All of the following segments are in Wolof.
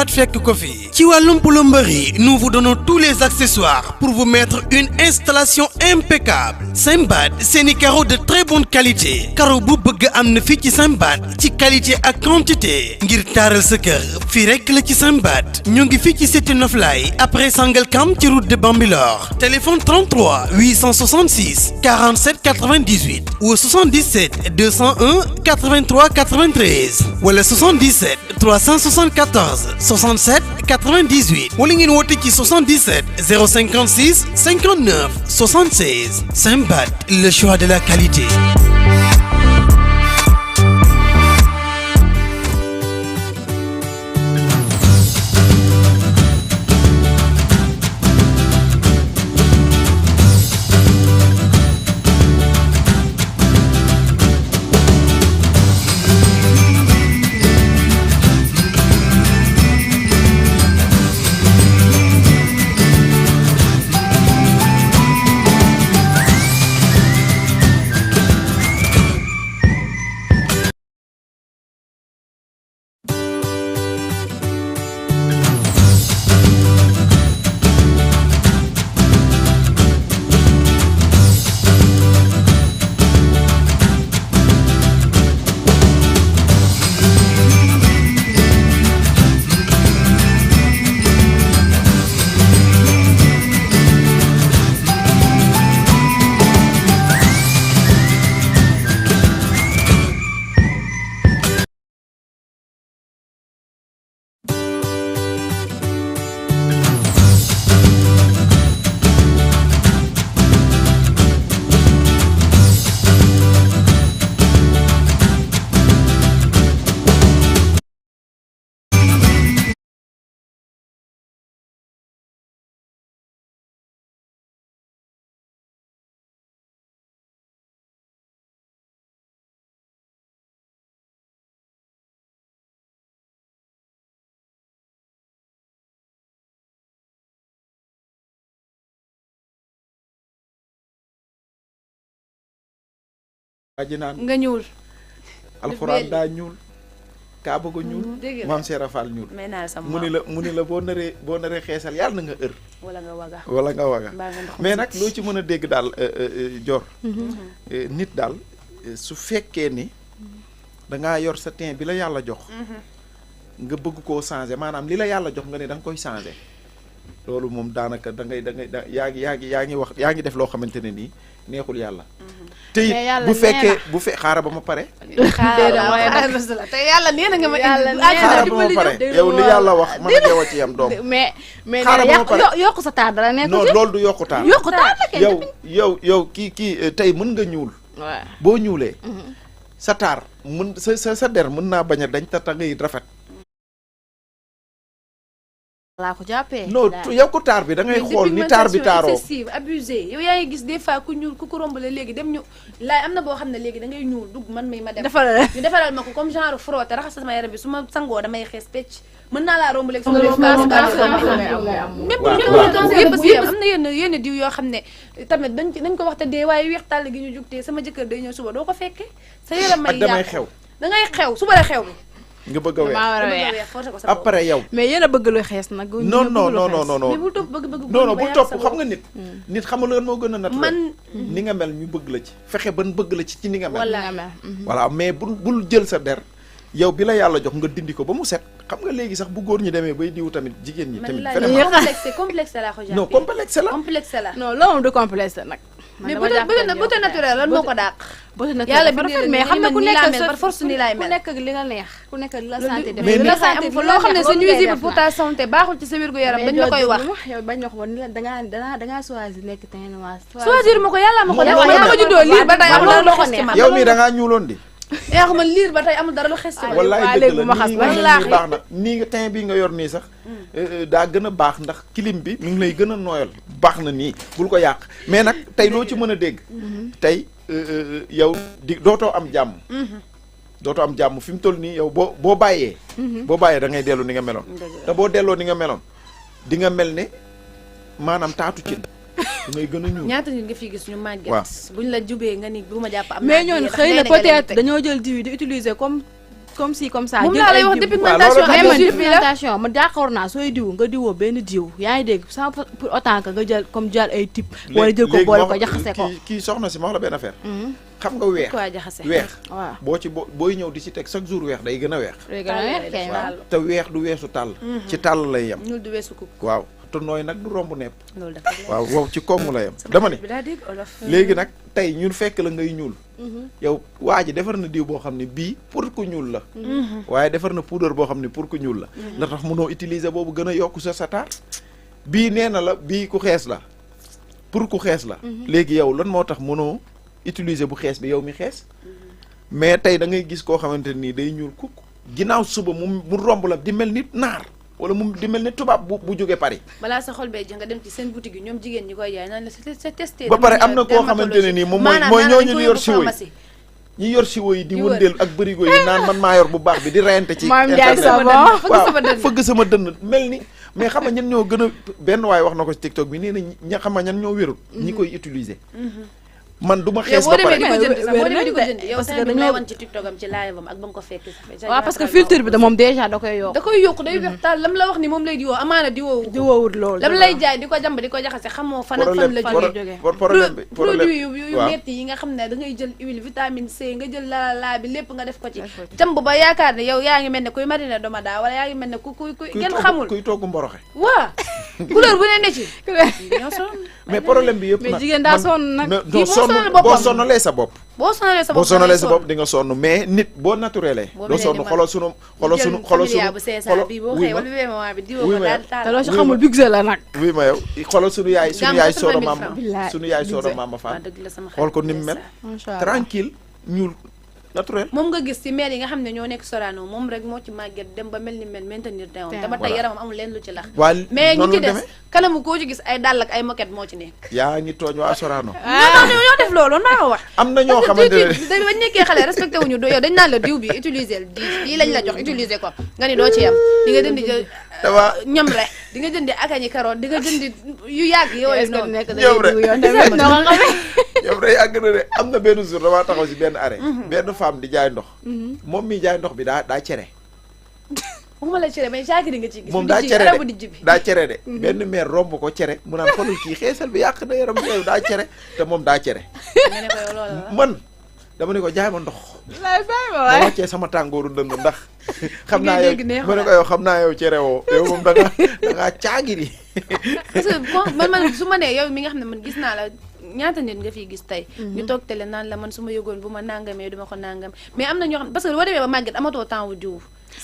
Sembad fekk ko fi ci wàllum plomberie nous vous donnons tous les accessoires pour vous mettre une installation impeccable Sembad seeni carreaux de très bonne qualité carreau bu bëgg am na fii ci Sembad ci qualité ak quantité ngir taaral sa kër fii rek la ci Sembad ñu ngi fii ci cité Noflaye après Sangalkam ci route de Bambilor téléphone 33 866 47 98 ou 77 201 83 93 wala 77 374 67 98 wala ngeen woote ci 77 056 59 76 Sembad le choix de la qualité. aji naan nga ñuul alxuraan daa ñuul kaa bëgg a ñuul maam Seera Fall ñuul mu ni la boo naree xeesal yàlla na nga ër wala nga waga mais nag loo ci mën a dégg daal Dior nit daal su fekkee ni dangaa yor sa teint bi la yàlla jox nga bëgg koo changer maanaam li la yàlla jox nga ne da nga koy changer loolu moom daanaka da ngay yaa ngi def loo xamante ne nii neexul yàlla te it bu xaaral ba ma pare te yàlla nee na nga ma xaaral ba ma pare yow li yàlla wax man a yow a ci yam doom mais xaaral ba ma pare yokku sa taar dara nekk non loolu du yokku taar yow kii tey mën nga ñuul boo ñuulee sa taar mën sa der mën naa bañ a dañ ta ngay rafet laa ko jàppee non yow ko taar bi da ngay xool ni taar bi taaroo excessive abusé yow yaa ngi gis des fois ku ñuul ku ko rombale léegi dem ñu laay am na boo xam ne léegi da ngay ñuul dugg man mi ma dem ñu defaral ma ko comme genre frotté raxas sama yaram bi su ma sangoo damay xees pecc mën naa laa romb léegi sama yëpp si am na yenn diw yoo xam ne tamit dañ ko wax te dee waaye weex tàll gi ñu jugtee sama jëkkër day ñëw suba doo ko fekke sa yaram may damay xew da ngay xew suba la xew nga bëgg a weex après yow mais yéen a bëgg lu xees nag non mais bul topp bëgg non bul topp xam nga nit xam nga moo gën a nat man ni nga mel ñu bëgg la ci fexe ban bëgg la ci ni nga mel voilà mais bul jël sa der yow bi la yàlla jox nga dindi ko ba mu set xam nga léegi sax bu góor ñi demee bay diw tamit jigéen ñi tamit complexe la ko non complexe la non loolu du complexe nag mais beauté naturelle lan moo ko dàq yàlla bi mais xam nga ku nekk par force ni laay mel ku nekk li nga neex ku nekk li la santé def mais la santé loo xam ne c'est nuisible pour ta santé baaxul ci sa wér gu yaram dañ la koy wax yow bañ wax woon ni la dangaa choisir nekk teint noir choisir ma ko yàlla ma ko def yaa ma juddoo liir ba tey amul dara lu xes ci man yow mii dangaa ñuuloon di yaa xam liir ba tey amul dara lu xes ci man wallaay dëgg la nii baax na nii nga teint bi nga yor nii sax daa gën a baax ndax clim bi mi ngi lay gën a nooyal baax na nii bul ko yàq mais nag tey loo ci mën a dégg tey yow dootoo am jàmm fi mu toll nii yow boo bàyyee da ngay dellu ni nga meloon te boo delloo ni nga meloon di nga mel ne maanaam taatu cin da ngay gën a ñuul ñaata nit nga fi gis ñu màgget buñ la jubee nga ni bu ma jàpp am mais ñoon xëy na peut-être dañoo jël diw di utiliser comme comme si comme ça. moom laa lay wax dépigmentation man d'accord naa sooy diw nga diwoo benn diw yaa ngi dégg sans pour autant que nga jël comme jël ay type wala jël ko boole ko jaxase ko kii soxna si ma wax la benn affaire xam nga weex waaw boo ci booy ñëw di ci teg chaque jour weex day gën a weex te weex du weesu tàll ci tàll lay yem ñuul du weesu kuk waaw te nooy nag du romb nepp loolu dafa waaw wow ci komm la yem dama ne léegi nag tey ñun fekk la ngay ñuul yow waa ji defar na diw boo xam ne bii pour ku ñuul la waaye defar na poudre boo xam ne pour ku ñuul la la tax mënoo utiliser boobu gën a yokk sa taar bii nee na la bii ku xees la pour ku xees la léegi yow lan moo tax mënoo utiliser bu xees bi yow mi xees mais tey da ngay gis koo xamante nii day ñuul kukk ginnaaw suba mu romb la di mel ni naar wala mu di mel ni tubaab bu jógee Paris balaa sa xol bee nga dem ci seen boutique yi ñoom jigéen ñi koy jaay naan la c'est testé ba pare am na koo xamante ne nii moom mooy ñooñu di yor siwo yi ñi yor siwo yi di wëndeel ak bërigo yi naan man maa yor bu baax bi di reyante ci internet waaw fëgg sama dënn mel ni mais xam nga ñan ñoo gën a benn waaye wax na ko ci TikTok bi nee na ña xam nga ñan ñoo wérul ñi koy utiliser man du ma xees ba pare di ko jënd yow tamit bi may wan ci TikTok am ci live am ak ba nga ko fekk waaw parce que filtre bi da moom déjà da koy yokk day weex taal lam la wax ni moom lay diwoo amaana diwoowut loolu lam lay jaay di ko jàmb di ko jaxase xamoo fan ak fan la jógee produit yu metti yi nga xam ne da ngay jël huile vitamine C nga jël laa bi lépp nga def ko ci jàmb ba yaakaar ne yow yaa ngi mel ne kuy mariner domada wala yaa ngi mel ne kuy kenn xamul kuy togg mboroxe waa couleur bu ne ne ci mais problème bi yëpp mais jigéen daa sonn nag boo sonnalee sa bopp boo sonalee sa bopp di nga sonn mais nit boo naturelé doo sonn xoolal sunu te loo si xamul budget la nag oui ma yow xoolal sunu yaay sooda mama Fall xool ko ni mu mel tranquille ñuul naturel moom nga gis ci maire yi nga xam ne ñoo nekk Sorano moom rek moo ci màgget dem ba mel ni mel maintenir teewam te ba tey yaramam amul leen lu ci lax mais ñi ci des kanamu koo ci gis ay dàll ak ay moquette moo ci nekk yaa ngi tooñ waa Sorano ñoo def loolu naa ko wax am na ñoo xamante ne bañ nekkee xale respecté wuñu yow dañ naan la diw bi utiliser lii lañ la jox utiliser ko nga ni doo ci yam di nga dëndi ñam rek di nga jëndi akañi carotte di nga jëndi yu yàgg yooyu noonu yow day yàgg na de am na benn jour damaa taxaw si benn arrêt benn femme di jaay ndox moom mi jaay ndox bi daa cere waxuma la cere mais jaagiri nga ci gis moom daa cere de benn maire romb ko cere mu naan xoolal kii xeesal bi yàq na yaram yow daa cere te moom daa cere man dama ne ko jaay ma ndox ma wàccee sama tàngooru dënd ndax xam naa yow ma ne ko yow xam naa yow cere woo yow moom da ngaa caagiri parce que man su ma nee yow mi nga xam ne man gis naa la ñaata nit nga fiy gis tey ñu toog télé naan la man su ma yëgoon bu ma nangamee duma ko nangam mais am na ñoo xam parce que boo demee ba màgget amatoo temps wu diw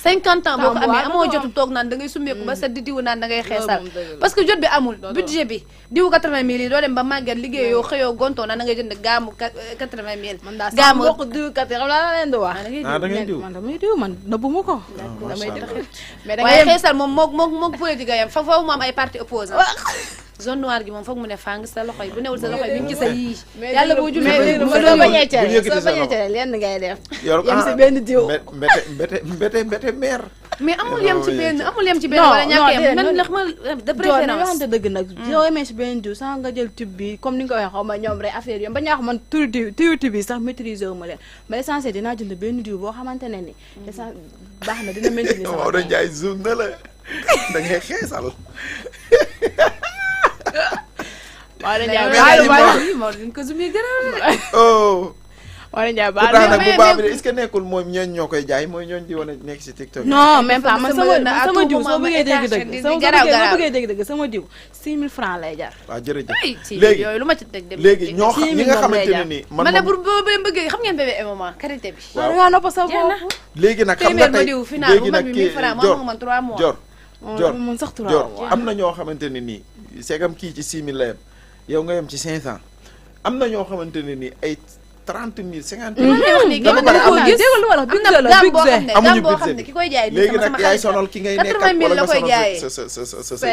50 ans boo ko amee amoo jotu toog naan da ngay summeeku ba set di diwu naan da ngay xeesal parce que jot bi amul budget bi diwu 80 000 yi doo dem ba màgget liggéeyoo xëyoo gontoo naan da ngay jënd gaamu 80 000 gaamu bokk diw kat xam laa leen di wax da ngay diw man damay diw man nëbbuma ko damay diw mais waaye xeesal moom mook politique a yem fa foofu mu am ay parti opposant zone noire gi moom foog mu ne fàng sa loxo yi bu newul sa loxo yi mi ngi ci sa yii yàlla boo jullee soo bañee cere lenn ngay def yem si benn diw mbete meer mais amul yem ci benn wala ñàkk yem man ndax ma de préférence waxante dëgg nag soo yemee si benn diw sax nga jël tube bi comme ni nga ko waxee xaw ma ñoom rek affaire yom ba ñaax man tube bi sax maîtriser wu ma leen mais l'essentiel dinaa jënd benn diw boo xamante ne ni baax na dina maintenir sama da jaay zoom na la da ngay xeesal Wala Ndiaye pourtant nag bu baax bi est-ce que nekkul mooy ñooñ ñoo koy jaay mooy ñooñ di wane nekk si TikTok non même pas man sama diw soo bëggee dégg-dëgg sama diw 6000 francs lay jar waaw jërëjëf léegi yooyu lu ma ci teg dem léegi ñoo xam ñi nga xamante ne nii man ne pour boo bëggee xam ngeen bébé MMA karité bi waaw nga noppa sa bopp léegi nag xam nga tey léegi nag kii Jor mun sax 3 Jor am na ñoo xamante ne nii segam kii ci 6000 la yem yow nga yem ci 500 am na ñoo xamante ne nii ay 30 000 50 000. dama ko gis amuñu budget ki koy jaay léegi nag yaay sonal ki ngay nekk ak wala nga sonal sa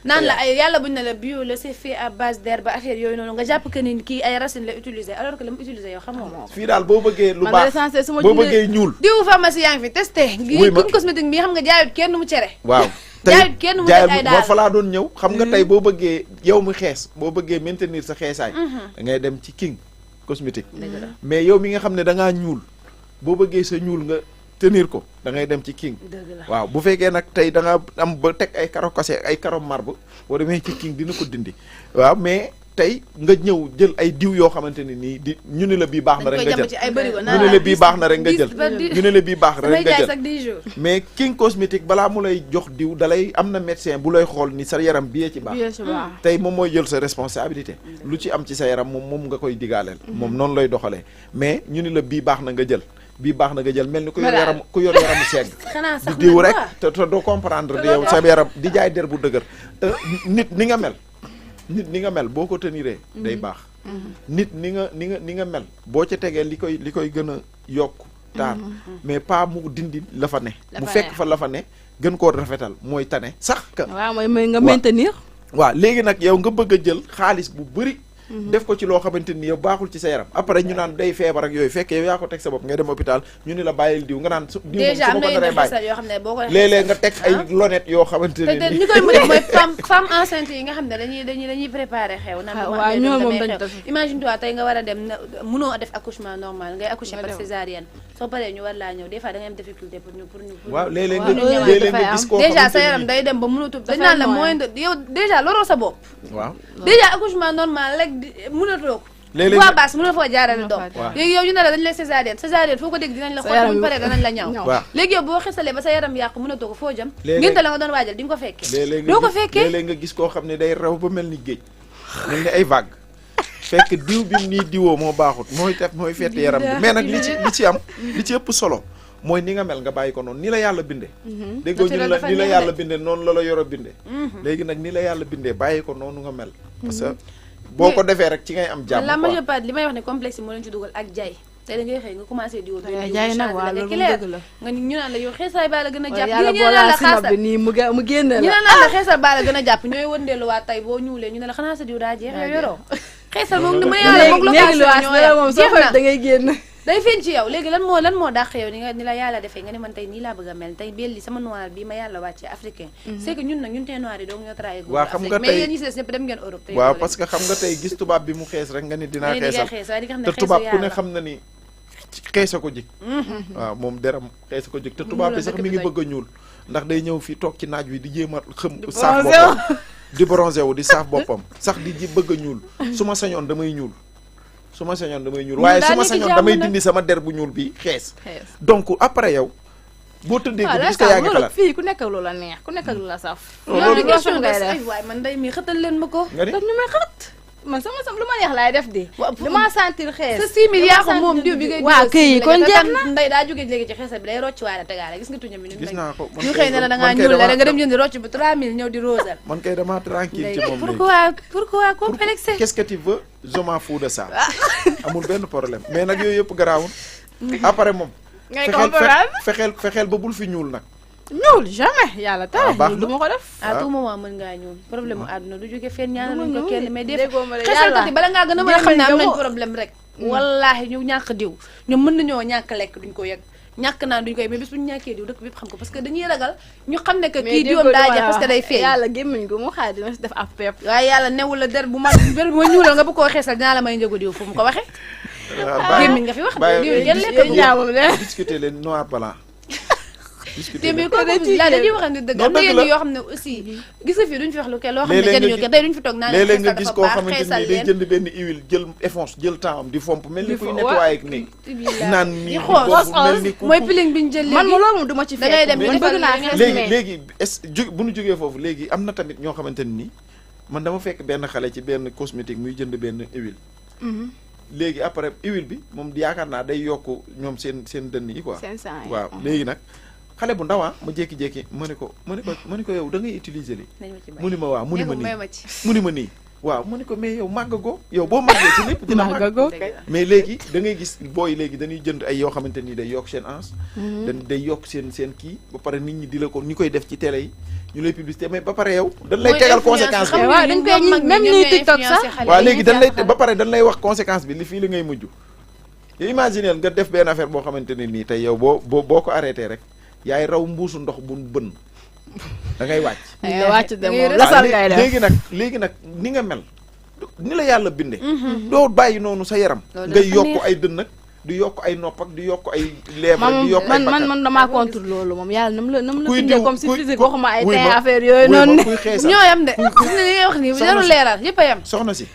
naan la ay yàlla buñ ne la bio la c'est fait à base d'herbe ba affaire yooyu noonu nga jàpp que ni kii ay racines la utiliser alors que la mu utiliser yow xamoo fii daal boo bëggee lu baax boo bëggee ñuul diwu pharmacie yaa ngi fi testé kuñ cosmétique bi xam nga jaayut kenn mu cere waaw jaayut kenn mu def ay daal fa laa doon ñëw xam nga tey boo bëggee yow mu xees boo bëggee maintenir sa xeesaay da ngay dem ci King cosmétique mais yow mi nga xam ne da ngaa ñuul boo bëggee sa ñuul nga tenir ko da ngay dem ci king. waaw bu fekkee nag tey da nga am ba teg ay karo cassé ay karo marbre boo demee ci king dina ko dindi waaw mais tey nga ñëw jël ay diw yoo xamante ne nii di ñu ne la bii baax na rek nga jël ñu ne la bii baax na rek nga jël ñu ne la bii baax rek nga jël mais king cosmétique balaa mu lay jox diw dalay am na médecin bu lay xool ni sa yaram bii ci baax tey moom mooy jël sa responsabilité lu ci am ci sa yaram moom nga koy digaaleel moom noonu lay doxalee mais ñu ne la bii baax na nga jël bii baax na nga jël mel ni ku yor yaramu segg di diw rek te doo comprendre di yow sa yaram di jaay der bu dëgër te nit ni nga mel boo ko teniree day baax nit ni nga mel boo ca tegee li koy gën a yokk taar mais pas mu dindi la fa ne mu fekk fa la fa ne gën koo rafetal mooy tane sax ka waaw mooy nga maintenir waaw léegi nag yow nga bëgg a jël xaalis bu bëri def ko ci loo xamante ni yow baaxul ci sa yaram après ñu naan day feebar ak yooyu fekk yow yaa ko teg sa bopp ngay dem hôpital ñu ni la bàyyil diw nga naan diw moom su ma ko naree bàyyi léeg-léeg nga teg ay lonet yoo xamante ne ni ñi koy mën mooy femme enceinte yi nga xam ne dañuy préparer xew naan waaw ñoom moom dañ def imagine toi tey nga war a dem mënoo def accouchement normal ngay accoucher par césarienne soo paree ñu war laa ñëw des fois da ngay am difficulté pour ñu waaw léeg-léeg nga gis ko déjà sa yaram day dem ba mënatu dañ naan la moyen de yow déjà loroo sa bopp waaw déjà accouchement normal rek mënatoo ko léeg-léeg waa baas mën na foo jaarale doom léegi yow ñu ne la dañ lay césarienne foo ko dégg dinañ la xool bu paree danañ la ñaw léegi yow boo xesalee ba sa yaram yàqu mënatoo ko foo jëm ngénte la nga doon waajal di nga ko fekkee doo ko fekkee léeg-léeg nga gis koo xam ne day raw ba mel ni géej mel ni ay vague fekk diw bi nii diwoo moo baaxut mooy fett yaram bi mais nag li ci ëpp solo mooy ni nga mel nga bàyyi ko noonu ni la yàlla binde déggoo ñu la ni la yàlla binde noonu la yoro binde léegi nag ni la yàlla bindee bàyyi ko noonu nga mel parce que boo ko defee rek ci ngay am jàmm la majeure part li may wax ne complexe yi moo leen ci dugal ak jaay tey da ngay xëy nga commencé di woo jaay nag waaw loolu dëgg la nga ñu naan la yow xeesaay baa la gën a jàpp yàlla boolaa sinab bi nii mu génn la ñu naan la xeesal baa la gën a jàpp ñooy wëndeelu waa tey boo ñuulee ñu ne la xanaa sa diw daa jeex yow yoroo xeesal moom ma yàlla moom location jeex na da ngay génn day feeñ ci yow léegi lan moo dàq yow ni la yàlla defee nga ne man tey nii laa bëgg a mel tey belli sama noir bi ma yàlla wàccee africain c'est que ñun nag ñun tey noir yi doog ñoo trahir waaw xam nga tey mais yéen ñi si des ñëpp dem ngeen Europe waaw parce que xam nga tey gis tubaab bi mu xees rek nga ni dinaa xeesal te tubaab ku ne xam na ni xeesa ko jik waaw moom deram xeesa ko jik te tubaab bi sax mi ngi bëgg a ñuul ndax day ñëw fii toog ci naaj wi di jéem a xëm saaf boppam di bronzé wu di saaf boppam sax di bëgg a ñuul su ma sañoon damay ñuul waaye su ma sañoon damay dindi sama der bu ñuul bi xees donc après yow boo tëddee ko gis ko yaa ngi xalaat fii ku nekk ak lu la neex ku nekk ak lu la saf loolu question ngay def waaye man day mi xëtal leen ma ko daf ñu may xat man sama lu ma neex laay def di dama sentir xees sa 6 000 yaa ko moom diw bi ngay waaw kay kon jeex na nday daa jógee léegi ci xeesal bi day rocc waale tegaale gis nga tuñam bi ni gis naa ko ñu xëy ne la da ngaa ñuul la nga dem jëndi rocc bu 3000 ñëw di rosal man kay dama tranquille ci moom pourquoi complexé qu'est-ce que tu veux je m'en fous de ça amul benn problème mais nag yooyu yëpp garaawul après moom fexeel ba bul fi ñuul nag ñuul jamais yàlla tere du ma ko def à tout moment mën ngaa ñuul problème mu àdduna du jóge fenn ñaanal nañ ko kenn mais des xesalkat yi bala ngaa gën a mën a xam ne am nañ problème rek wallaahi ñu ñàkk diw ñoom mën nañoo ñàkk lekk duñ ko yëg ñàkk naan duñ koy mais bis bu ñu ñàkkee diw dëkk bépp xam ko parce que dañuy ragal ñu xam ne que kii diwam daa jeex parce que day feeñ yàlla gémmiñ ko mu xaar dina si def ab pepp waaye yàlla newul la der bu ma ñuulal nga bu koo xeesal dinaa la may njëgu diw fu mu ko waxee gémmiñ nga fi wax diw jël lekk ñaamam de discuter leen noir blanc te mais kooku la dañuy wax ne dëgg am na yenn yoo xam ne aussi gis nga fii duñ fi wax lu kenn loo xam ne jëriñu ko tey duñ fi toog naan léeg-léeg nga gis koo xamante ni day jënd benn huile jël éponge jël temps am di fomp mel ni kuy nettoyé ak néeg naan nii mel ni ku mooy piling bi ñu jël léegi man loolu duma ci fekk da ngay dem ñu defal léegi bu ñu jógee foofu léegi am na tamit ñoo xamante ni man dama fekk benn xale ci benn cosmétique muy jënd benn huile léegi après huile bi moom yaakaar naa day yokk ñoom seen dënn yi quoi waaw léegi nag xale bu ndaw ma jékki-jékki ma ne ko yow da ngay utiliser li mu ni ma waaw mu ni ma nii waaw mu ni ko mais yow màggagoo yow boo màggee ci lépp dina màggagoo mais léegi da ngay gis booy léegi dañuy jënd ay yoo xamante ni day yokk seen ans day yokk seen kii ba pare nit ñi di la ko ñu koy def ci télé yi ñu lay publicité mais ba pare yow dañ lay tegal conséquence bi waaw dañ koy même ñuy TikTok sax waaw léegi ba pare dañ lay wax conséquence bi li fii la ngay mujj imagineel nga def benn affaire boo xamante ne nii tey yow boo ko arrêté rek yaay raw mbuusu ndox bu bën da ngay wàcc de moom lasal ngay def léegi nag ni nga mel ni la yàlla binde doo bàyyi noonu sa yaram ngay yokk ay dën nag di yokk ay nopp ak di yokk ay lèvres di yokk ay bakkan man damaa contre loolu moom yàlla nam la bindee comme si physique waxuma ay tey affaire yooyu noonu kuy xeesal ñoo yam de li ngay wax ni jarul leeral yëpp a yam soxna si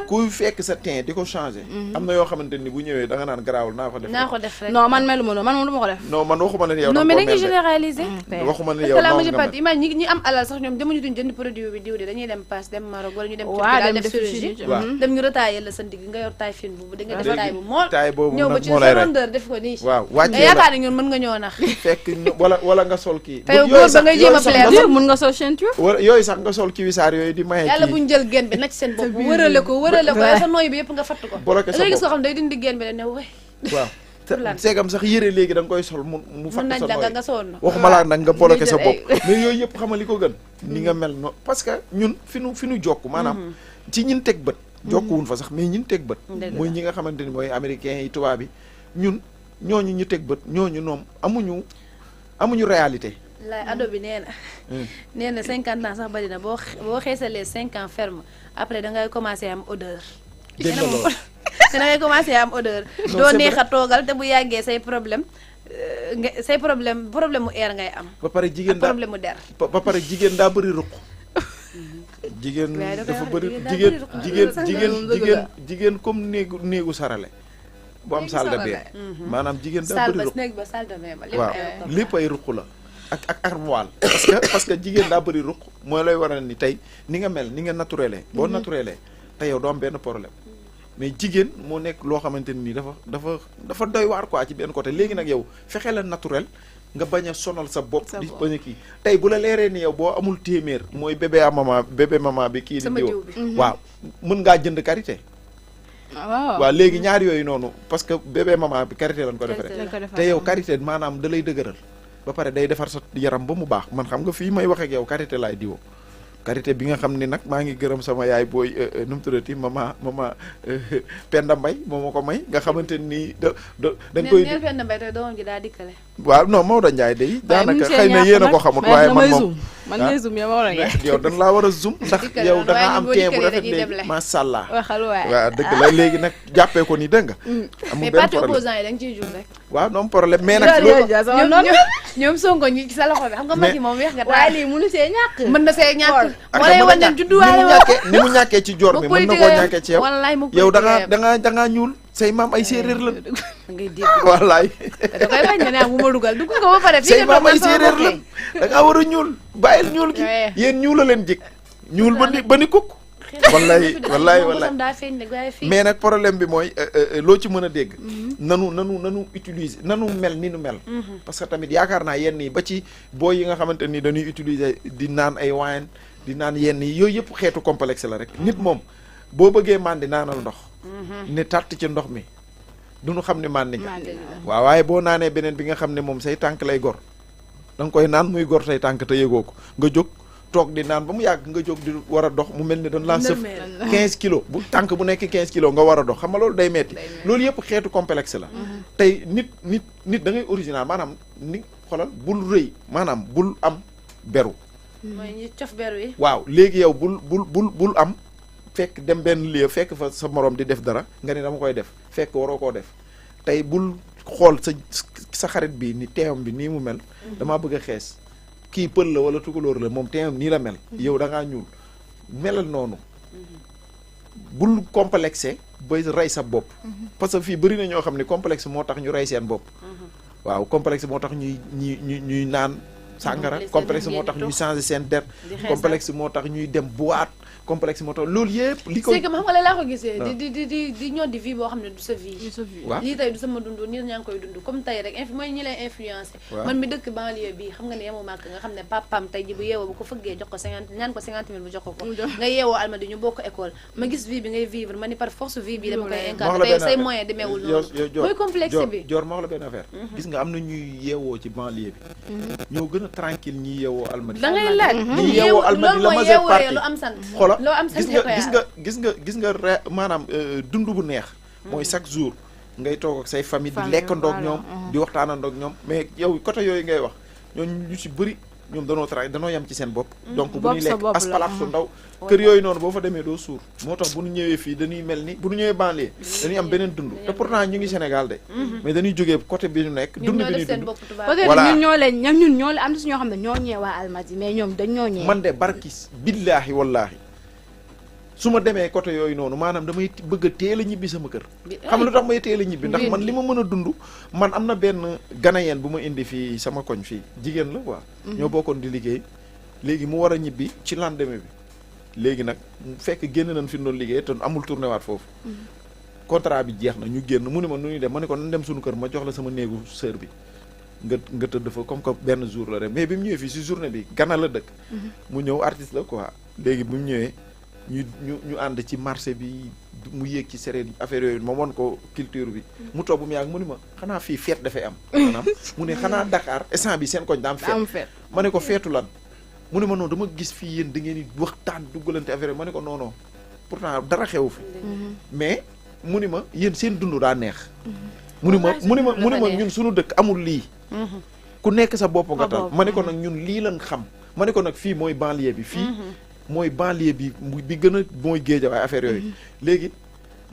kuy fekk sa teint di ko changer am na yoo xamante ni bu ñëwee da nga naan garaawul naa ko def rek non man meluma noonu man moom du ma ko def non man waxuma ne yow non mais dañuy généraliser waxuma ne yow la majeure partie imagine ñi am alal sax ñoom demuñu duñ jënd produit bi diw de dañuy dem Pass dem Maroc wala ñu dem Turquie def chirurgie dem ñu retailler la sa ndigg nga yor taille fine bu di nga def taille bu mool ñëw ba ci sa rondeur def ko nii waaw wàccee la yaakaar ni ñun mën nga ñoo nax fekk wala nga sol kii te góor ba ngay jéem a plaire mën nga sol ceinture wala yooyu sax nga sol kiwisaar yooyu di maye yàlla buñ jël gen bi nag seen bopp wërale ko sa nooy bi yëpp nga fatt ko ngay gis ko xam day dindi gen bi ne way waaw seegam sax yére léegi da nga koy sol mu fatt sa nooy nga sonn waxuma laa nag nga bloqué sa bopp mais yooyu yëpp xamal li ko gën ni nga mel no parce que ñun fi nu jokk maanaam ci ñin teg bët jokkuwun fa sax mais ñin teg bët mooy ñi nga xamante ni mooy américains yi tubaab bi ñun ñooñu ñu teg bët ñooñu ñoom amuñu réalité laay ado bi nee na 50 ans sax bari na boo xeesalee 5 ans ferme après da ngay commencé am odeur dégg nga loolu da ngay commencé am odeur doo neex a toogal te bu yàggee say problème mu air ngay am ba pare jigéen daa problème mu der ba pare jigéen daa bëri ruq jigéen dafa bëri jigéen comme néegu sarale bu am salle de bain maanaam jigéen daa bëri ruq waaw lépp ay ruq la ak armoire parce que jigéen daa bëri ruq mooy lay waral ni tey ni nga mel ni nga naturelé boo naturelé te yow doo am benn problème mais jigéen moo nekk loo xamante ni dafa doy waar quoi ci benn côté léegi nag yow fexe la naturel nga bañ a sonal sa bopp di bañ a kii tey bu la leeree ni yow boo amul téeméer mooy bébé mama bi kii di diw waaw mën ngaa jënd karité waaw léegi ñaar yooyu noonu parce que bébé mama bi karité lañ ko defaree te yow karité maanaam da lay dëgëral ba pare day defar sa yaram ba mu baax man xam nga fii may wax ak yow karité laay diwoo karité bi nga xam ni nag maa ngi gërëm sama yaay booy nu mu tuddati mama Penda Mbay moo ma ko may nga xamante ni dañ koy neel Penda Mbay te doom ji daa dikkale waaw non Maodo Ndiaye day daanaka xëy na yéen a ko xamut waaye man moom man ngay zoom yow Maodo Ndiaye yow dañ laa war a zoom ndax yow da ngaa am teint bu rafet léegi macha allah waaw dëgg la léegi nag jàppee ko ni dégg nga amul benn parti opposant yi da nga ciy jur rek waaw non problème mais nag ñoom Sonko ñi ci sa loxo bi xam nga Macky moom weex nga waaye lii mënu see ñàkk mën na see ñàkk wala yow wane judduwaale ni mu ñàkkee ci joor mi mën na koo ñàkkee ci yow da ngaa ñuul say maam ay séeréer la ngay dégg wallaay da koy bañ ne bu ma dugal dugg nga ba pare say maam ay séeréer la da ngaa war a ñuul bàyyil ñuul gi yéen ñuul a leen jik ñuul ba ni kukk wallaay mais nag problème bi mooy loo ci mën a dégg nanu utiliser nanu mel ni nu mel parce que tamit yaakaar naa yenn yi ba ci booy yi nga xamante ni dañuy utiliser di naan ay wine di naan yenn yi yooyu yëpp xeetu complexe la rek nit moom boo bëggee màndi naanal ndox ne tàtt ci ndox mi duñu xam ne màndi nga waaw waaye boo naanee beneen bi nga xam ne moom say tànk lay gor da nga koy naan muy gor say tànk te yëgoo ko nga jóg toog di naan ba mu yàgg nga jóg di war a dox mu mel ni dañ laa sëf 15 kilos bu tànk bu nekk 15 kilos nga war a dox xam nga loolu day metti loolu yëpp xeetu complexe la tey nit da ngay original maanaam ni xoolal bul rëy maanaam bul am beru mooy ñi cof beru yi waaw léegi yow bul am fekk dem benn lieu fekk fa sa morom di def dara nga ni dama koy def fekk waroo koo def tey bul xool sa xarit bi ni teewam bi nii mu mel damaa bëgg a xees kii pël la wala tukulóor la moom teewam nii la mel yow da ngaa ñuul melal noonu bul complexé ba rey sa bopp parce que fii bëri na ñoo xam ne complexe moo tax ñu rey seen bopp waaw complexe moo tax ñuy naan sàngara complexe moo tax ñuy changer seen der complexe moo tax ñuy dem boîte complexe moo tax loolu yëpp li ko c'est que xam nga la laa ko gisee di ñoo di vie boo xam ne du sa vie waaw lii tey du sama dund nii ñaa ngi koy dund comme tey rek mooy ñi lay influencé man mi dëkk banlieue bi xam nga ne yemoo màkk nga xam ne papam tey ji bu yeewoo bu ko fëggee jox ko 50 ñaan ko 50 000 bu jox ko nga yeewoo Almadi ñu bokk école ma gis vie bi ngay vivre ma ni par force vie bi dama koy incarné tey say moyen demeewul noonu mooy complexe bi Dior ma wax la benn affaire gis nga am na ñuy yeewoo ci banlieue bi ñoo gën a tranquille ñi yeewoo Almadi da ngay laaj ñi yeewoo Almadi la majeure partie lu am sant loo am gis nga maanaam dund bu neex mooy chaque jour ngay toog ak say famille di lekkandoog ñoom di waxtaanandoog ñoom mais yow côté yooyu ngay wax ñooñu ñu ci bëri ñoom danoo yem ci seen bopp donc bu ñuy lekk aspalaat su ndaw kër yooyu noonu boo fa demee doo suur moo tax bu ñu ñëwee fii dañuy mel ni bu ñu ñëwee banlieue dañuy am beneen dund te pourtant ñu ngi Sénégal de mais dañuy jógee côté bi ñu nekk dund bi ñuy dund voilà ñun ñoo leen am na si ñoo xam ne ñoo ñee waa Almadies mais ñoom dañ ñoo ñee man de barkis billaahi wallaahi su ma demee côté yooyu noonu maanaam damay bëgg a teel a ñibbi sama kër xam lu tax may teel a ñibbi ndax man li ma mën a dund man am na benn Ghanéen bu ma indi fii sama koñ fii jigéen la quoi ñoo bokkoon di liggéey léegi mu war a ñibbi ci lendemain bi léegi nag fekk génn nañ fi doon liggéey te amul tourné waat foofu contrat bi jeex na ñu génn mu ne ma nu ñuy dem ma ne ko nan dem suñu kër ma jox la sama néegu sœur bi nga tëdd fa comme que benn jour la rek mais bi mu ñëwee fii si journée bi Gana la dëkk mu ñëw artiste la quoi léegi bi mu ñëwee ñu ànd ci marché bi mu yéeg ci séréer affaire yooyu ma won ko culture bi mu toog bu mu yàgg mu ni ma xanaa fii fête dafay am maanaam mu ne xanaa Dakar instant bi seen koñ daa am fête ma ne ko feetu lan mu ne ma noonu dama gis fii yéen da ngeen di waxtaan duggalante affaire ma ne ko non non pourtant dara xew fi mais mu ni ma yéen seen dund daa neex mu ni ma ñun suñu dëkk amul lii ku nekk sa bopp nga tal ma ne ko nag ñun lii lan xam ma ne ko nag fii mooy banlieue bi fii mooy banlieue bi gën a mooy Guédiawaye affaire yooyu léegi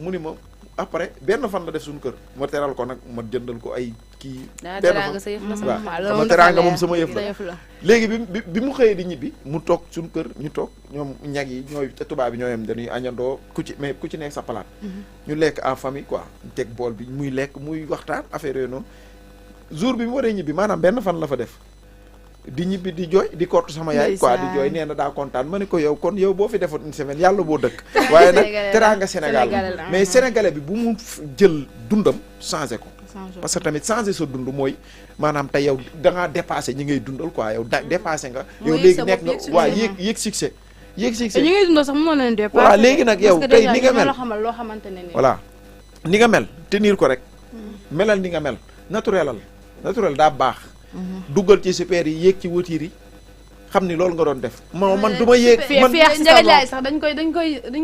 mu ni ma après benn fan la def suñu kër ma teral ko nag ma jëndal ko ay kii benn fan waaw sama teraanga moom sama yëf la léegi bi mu xëyee di ñibbi mu toog suñu kër ñu toog ñoom ñag yi ñooy tubaab bi ñoo yem dañuy añandoo ku ci nekk sa palaat ñu lekk en famille quoi teg bool bi muy lekk muy waxtaan affaire yooyu noonu jour bi mu waree ñibbi maanaam benn fan la fa def di ñibbi di jooy di kortu sama yaay quoi di jooy nee na daa kontaan ma ne ko yow kon yow boo fi defoon une semaine yàlla boo dëkk waaye nag teraanga Sénégal mais sénégalais bi bu mu jël dundam changé ko parce que tamit changé sa dund mooy maanaam tey yow dangaa dépassé ñi ngay dundal quoi yow dépassé nga yow léegi nekk nga waa yéeg succès ñi ngay dundal sax mënoo leen dépassé waaw léegi nag yow tey ni nga mel loo xamante ne ni voilà ni nga mel tenir ko rek melal ni nga mel naturel daa baax duggal ci super yi yéeg ci voiture yi xam ni loolu nga doon def man du ma yéeg man Njaga Njaay sax dañ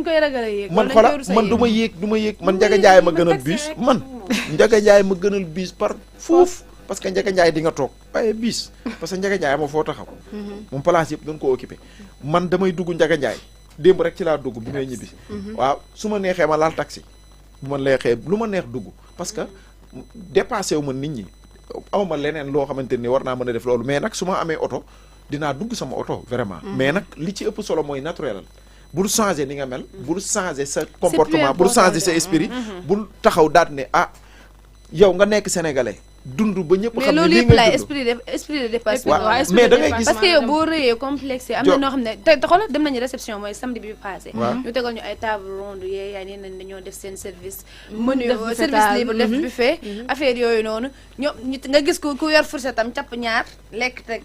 koy ragal a yéeg man xola man du ma yéeg man Njaga Njaay ma gënal bus man Njaga Njaay ma gënal bus par foofu parce que Njaga Njaay di nga toog waaye bus parce que Njaga Njaay ma foo taxaw moom place yëpp dañ ko occupé man damay dugg Njaga Njaay démb rek ci laa dugg bi may ñibbi waaw su ma neexee ma laal taxi bu ma neexee lu ma neex dugg parce que dépassé wu ma nit ñi awma leneen loo xamante ni war naa mën a def loolu mais nag su ma amee oto dinaa dugg sama oto vraiment mais nag li ci ëpp solo mooy naturel bul changer ni nga mel bul changer sa comportement bul changer sa esprit bul taxaw daat ne ah yow nga nekk sénégalais dund ba ñëpp xam ne lii nga dund esprit de dépassement mais da ngay gis parce que yow boo rëyee complexe am na noo xam ne te xoolal dem nañu réception mooy samedi bi passé ñu tegal ñu ay table ronde yee yaay nee nañ dañoo def seen service menu service libre def buffet affaire yooyu noonu ñoom nga gis ku yor fourchette tam capp ñaar lekk teg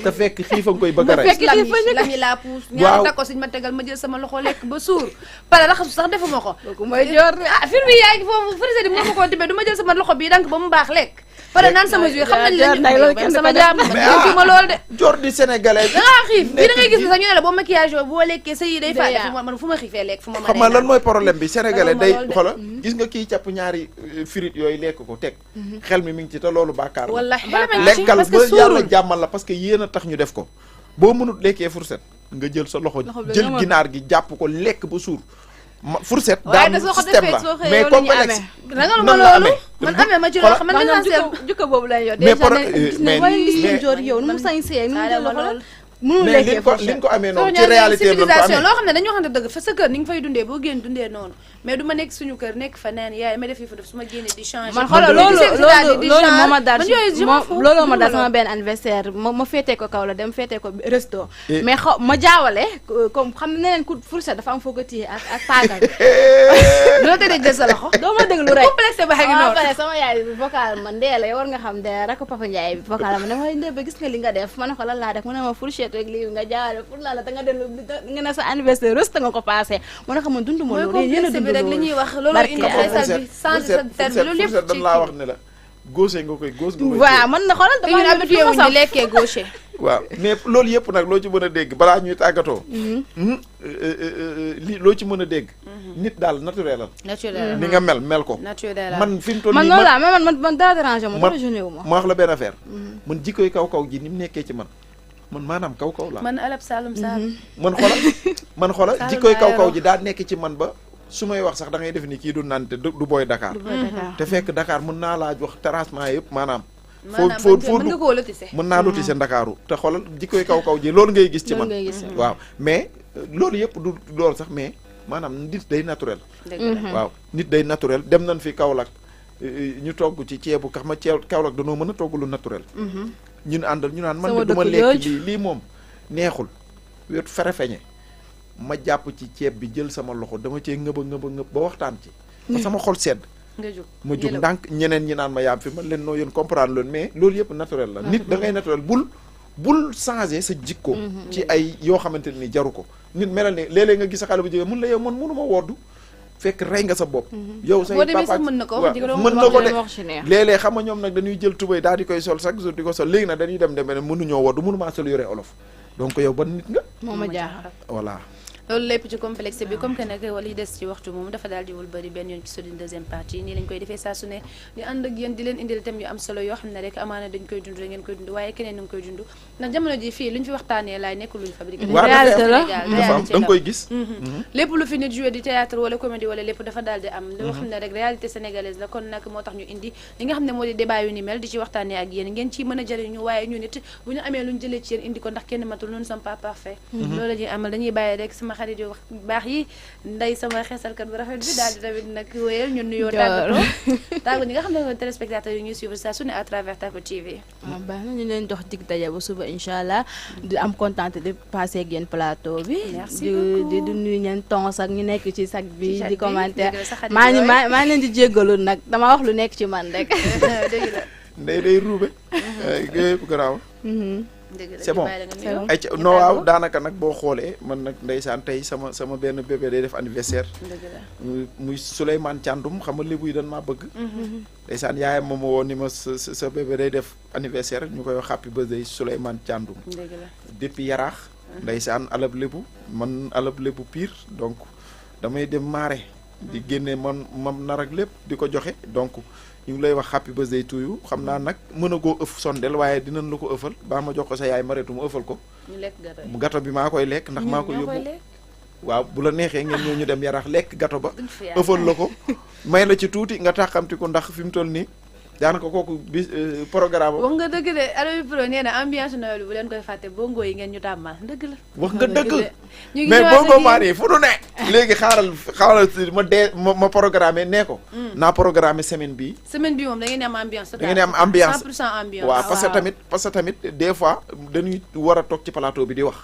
te fekk xiifa nga koy bëgg a rey lam yi laa puus ñaari takko siñ ma tegal ma jël sama loxo lekk ba suur pare raxasu sax defuma ko mooy joor fir bi yaa ngi foofu fourchette bi mënuma koo tibbee du ma jël sama loxo bii dank ba mu baax lekk pare naan sama jus xam nañ la sama jaam kii ma loolu de joor di sénégalais dangaa xiif bii da ngay gis ne sax ñu ne la boo maquillage yoo boo lekkee sa yi day faa man fu ma xiifee lekk fu ma xam nga lan mooy problème bi sénégalais day xola gis nga kii càpp ñaari frites yooyu lekk ko teg xel mi ngi ci te loolu bàkkaar la wallaahi lekkal ba yàlla jàmmal la parce que yéen a tax ñu def ko boo mënut lekkee fourchette nga jël sa loxo jël ginaar gi jàpp ko lekk ba suur fourchette daal système la mais complexe ragal ma loolu man amee ma ci loo xam man jukka boobu lay yor déjà mais gis ngeen joor yow nu mu sañsee nu mu jël loxo mënul lekkee li nga ko amee noonu ci réalité civilisation loo xam ne dañu waxante dëgg fa sa kër ni nga fay dundee boo génn dundee noonu mais du ma nekk suñu kër nekk fa neen yaay ma def yi fa def su ma génnee di changer man xoolal loolu moo ma daal loolu ma daal sama benn anniversaire ma féetee ko kaw la dem féetee ko resto mais ma jaawale comme xam ne neen ku fourchette dafa am foo ko téye ak paaka loo tëddee jël sa loxo doo ma déglu rek complexe ba ngi noonu pare sama yaay bi vocal ma ndee la war nga xam de rek Papa Ndiaye bi vocal ma ne ma ndee ba gis nga li nga def ma ne ko lan laa def mu ne ma fourchette rek lii nga jaawale pour la da nga dellu nga ne sa anniversaire reste nga ko passé mu ne ko man dund ma loolu yéen a dund rek li ñuy wax loolu indi xeesal bi sans sa terme loolu yëpp dañ laa wax ne la gauche nga koy gauche nga koy waaw man na xoolal dama habitué wuñ di lekkee gauche waaw mais loolu yëpp nag loo ci mën a dégg balaa ñuy tàggatoo li loo ci mën a dégg nit daal naturel ni nga mel ko man fi mu toll nii man dara dérangé ma dara jeune wu ma wax la benn affaire man jikkoy kaw ji ni mu nekkee ci man man maanaam kaw la man alab Saalum Saalum man xoolal jikkoy kaw ji daa nekk ci man ba su may wax sax da ngay def ni kii du naan te du booy Dakar te fekk Dakar mën naa laa jox terrassement yëpp maanaam foo mën naa lotissé Ndakaaru te xoolal jikkoy kaw ji loolu ngay gis ci man waaw mais loolu yëpp du loolu sax mais maanaam nit day naturel waaw nit day naturel dem nañ fi Kaolack ñu togg ci ceebu kax ma Kaolack danoo mën a togg lu naturel ñun àndal ñu naan man de du ma lekk lii moom neexul wet ferefeñe ma jàpp ci ceeb bi jël sama loxo dama cee ngëb ba waxtaan ci ba sama xol sedd ma jóg ndànk ñeneen ñi naan ma yaam fi man leen noo yéen comprendre loolu mais loolu yëpp naturel la nit da ngay naturel bul changer sa jikko ci ay yoo xamante ni jaru ko nit melal ni léeg-léeg nga gis sa xale bu jigéen mun la yow man mënuma woddu fekk rey nga sa bopp yow say papa mën na ko de léeg-léeg xam nga ñoom nag dañuy jël tubéy daal di koy sol chaque jour di ko sol léegi nag dañuy dem ne mënuñoo woddu mënumaa sol yore olof donc yow ban nit nga moo ma jaaxal voilà loolu lépp ci complexe bi comme que nag wala yi des ci waxtu moom dafa daal di wul bëri benn yoon ci suñu deuxième partie nii lañ koy defee saa su ne ñu ànd ak yéen di leen indil thème yu am solo yoo xam ne rek amaana dañ koy dund da ngeen koy dund waaye keneen nu ngi koy dund ndax jamono ji fii lu ñu fi waxtaanee laay nekk luñu fabriqué réalité la da nga koy gis lépp lu fi nit joué di théâtre wala comédie wala lépp dafa daal di am loo xam ne rek réalité sénégalaise la kon nag moo tax ñu indi li nga xam ne moo di débat yu ni mel di ci waxtaanee ak yéen ngeen ciy mën a jëriñu waaye ñu nit bu ñu amee lu ñu jëlee ci yéen indi ko ndax kenn matul nous ne sommes pas parfaits loolu la ñuy amal dañuy bàyyi rek sama xarit yu baax yi nday sama xeesalkat bu rafet bi daal di tamit nag wéyal ñun nuyoo tàggatoo ñi nga xam ne mooy téléspectateurs yi ñuy suivre saa su ne à travers Tako TV. baax na ñu leen jox dig daje ba suba incha allah di am kontaan di passé ak yéen plateau bi. di nuyu ñeen tons ak ñu nekk ci sac bi di commentaire maa leen di jéggalu nag dama wax lu nekk ci man rek. dëgg la ndey day ruube. gépp garaaw. c'est bon ay non waaw daanaka nag boo xoolee man nag ndeysaan tey sama benn bébé day def anniversaire muy Souleymane Thiandoum xam nga lébu yi dañ maa bëgg ndeysaan yaayam moom woo ni ma sa bébé day def anniversaire ñu koy wax happy birthday Souleymane Thiandoum depuis Yaraax ndeysaan alab lébu man alab lébu pire donc damay dem maare di génne man nar ak lépp di ko joxe donc ñu ngi lay wax happy birthday to you xam naa nag mën a goo ëf sondel waaye dinañ la ko ëffal baa ma jox ko sa yaay mareetu mu ëffal ko gato bi maa koy lekk ndax maa koy yóbbu waaw bu la neexee ngeen ñëw ñu dem Yarax lekk gato ba ëffal la ko may la ci tuuti nga taxamti ko ndax fi mu toll nii daanaka kooku bi programme wax nga dëgg de Alobi Pro nee na ambiance Noël bu leen koy fàtte bongo yi ngeen ñu tàmmal dëgg la wax nga dëgg mais bongo maan yi fu nu ne léegi xaaral ma programme nee ko naa programme semaine bi moom da ngeen am ambiance da ngeen am ambiance 100% ambiance waaw parce que tamit des fois dañuy war a toog ci plateau bi di wax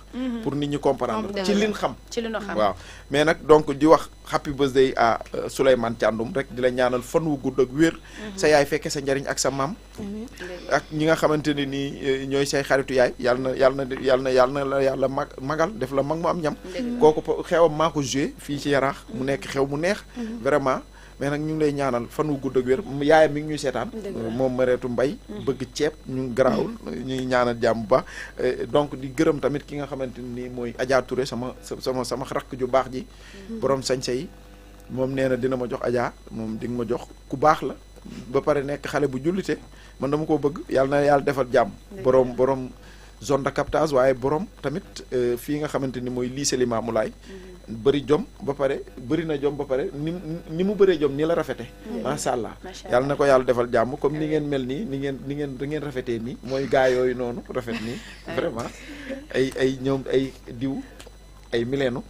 pour nit ñi comprendre ci liñ xam waaw mais nag donc di wax happy birthday à Souleymane Thiandoum rek di la ñaanal fan wu gudd ak wér sa yaay fekke sa njariñ ak sa maam ak ñi nga xamante ne nii ñooy say xaritu yaay yàlla na yàlla magal def la mag mu am ñam kooku xewam maa ko joué fii ci Yaraax mu nekk xew mu neex vraiment mais nag ñu ngi lay ñaanal fan wu gudd ak wér yaayam mi ngi ñuy seetaan moom Mareetu Mbay bëgg ceeb ñu garaawul ñuy ñaanal jàmm bu baax donc di gërëm tamit ki nga xamante ni mooy Adja Touré sama rakk ju baax ji borom sañse yi moom nee na dina ma jox Adja moom di nga ma jox ku baax la ba pare nekk xale bu jullite man dama koo bëgg yàlla na yàlla defal jàmm borom zone de captage waaye borom tamit fii nga xamante ni mooy lycée Limamoulaye bëri jom ba pare bëri na jom ba pare ni mu bëree jom ni la rafete macha allah yàlla na ko yàlla defal jàmm comme ni ngeen mel nii ni ngeen rafetee nii mooy gaa yooyu noonu rafet nii vraiment ay ñoom ay diw ay mileenu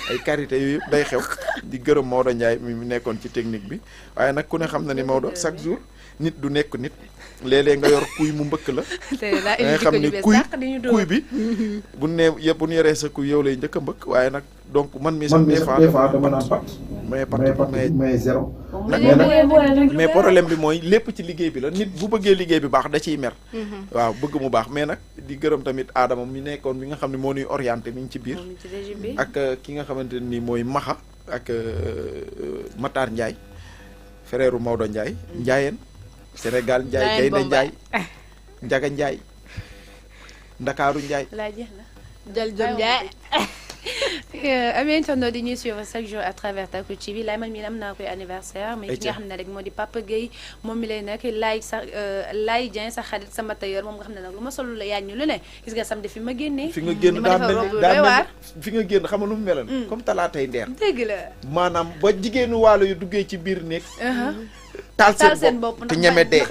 ay karité yooyu yëpp day xew di gërëm Maodo Ndiaye mi nekkoon ci technique bi waaye nag ku ne xam na ni Maodo chaque jour nit du nekk nit léeg-léeg nga yor kuy mu mbëkk la nga xam ni kuy bi bu ñu yoree sa kuy yow lay njëkk a mbëkk waaye nag donc man mi sax des fois dama naan pat mais zéro mais problème bi mooy lépp ci liggéey bi la nit bu bëggee liggéey bi baax da ciy mer waaw bëgg mu baax mais nag di gërëm tamit Adama mi nekkoon mi nga xam ne moo ñuy orienté mi ngi ci biir ak ki nga xamante ni mooy Maxa ak Matar Ndiaye frère Maodo Ndiaye Ndiayeen Sénégal Ndiaye Gaynde Ndiaye Njaga Ndiaye Ndakaaru Ndiaye jël jom Ndiaye amee internaute di ñuy suivre chaque jour à travers Taku TV laay man mii am naa koy anniversaire mais ki nga xam ne rek moo di Papa Gueye moom mi lay nekk laay Dieng sa xarit sama tailleur moom nga xam ne nag lu ma solo la yaañ ñu lu ne gis nga samedi fi ma génnee fi nga génn daa fi nga génn xam nga nu mu meloon comme talaatay ndeer dëgg la maanaam ba jigéenu waalo yu duggee ci biir néeg taal seen bopp te ñeme dee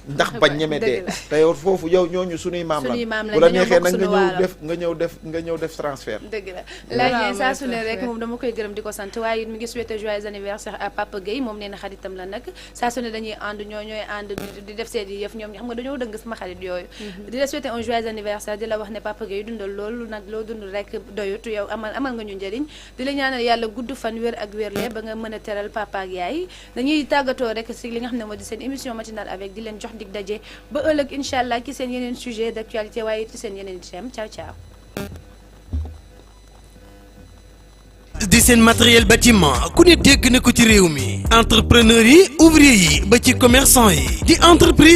ndax bañ ñeme dee te yow foofu yow ñooñu suñuy maam la bu la neexee nag nga ñëw def transfert dëgg la laaj saa su ne rek moom dama koy gërëm di ko sant waaye mi ngi souhaité joyeux anniversaire à Papa Gueye moom nee na xaritam la nag saa su ne dañuy ànd ñooy ànd di def seen yëf ñoom ñi xam nga dañoo dëgg sama xarit yooyu di la souhaité un joyeux anniversaire di la wax ne Papa Gueye dundal loolu nag loo dund rek doyut yow amal nga ñu njëriñ di la ñaanal yàlla gudd fan wér ak wérle ba nga mën a teral papa ak yaay dañuy tàggatoo rek si li nga xam ne moo di seen émission matinale avec di leen jox dig daje ba ëllëg incha allah ci seen yeneen sujet d'actualité waaye ci seen yeneen thème ciao ciao. di seen matériel bâtiment ku ne dégg na ko ci réew mi entrepreneur yi ouvrier yi ba ci commerçant yi di entreprise